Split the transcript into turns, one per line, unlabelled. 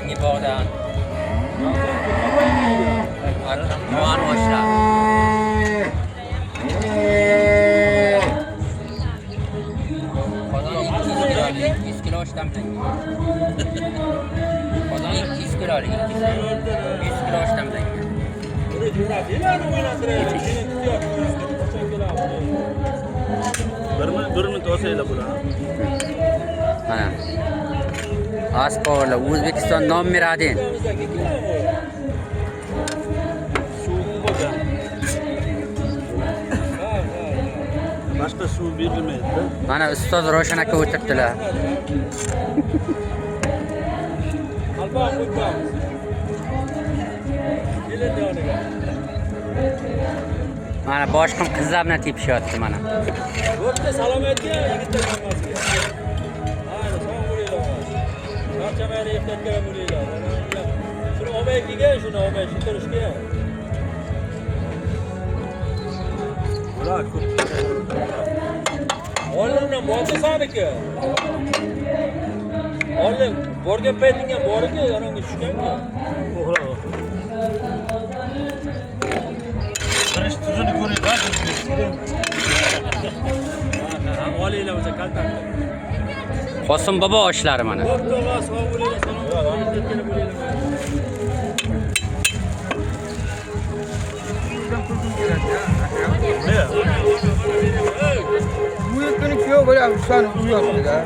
Yangi bog'dan. Akram Juvan oshlar. Qozon 200 kilolik, 200 kilo osh damlangan. Qozon 200 kilolik, 200 kilo osh damlangan.
Bir minut olsanglar bo'ladi.
Mana. Aspovarlar O'zbekiston nomer 1.
Suv bo'lgan. Boshqa suv berilmaydi.
Mana ustoz Ravshan aka o'tiribdilar. Mana boshqim qizlar bilan tepishyapti mana.
Bo'pti, salom aytgin yigitlar hammasiga. Mayli, sog' bo'linglar. Charchamaylik, ehtiyotga bo'linglar. Shuni olmay kelgan, shuni olmay shu turishga.
Bular ko'p.
Oldindan bordi saniki. Oldin borgan payting ham bor edi, anavga tushgan-ku.
Birinchi tuzini ko'ring.
Ham olinglar o'sha kaltakni.
Qosim bobo oshlari mana.
Bo'pti, og'a, sog' bo'linglar, salom ehtiyotga bo'linglar.
Bu kuni kuyov bo'lyapti, sani uyatdi-da.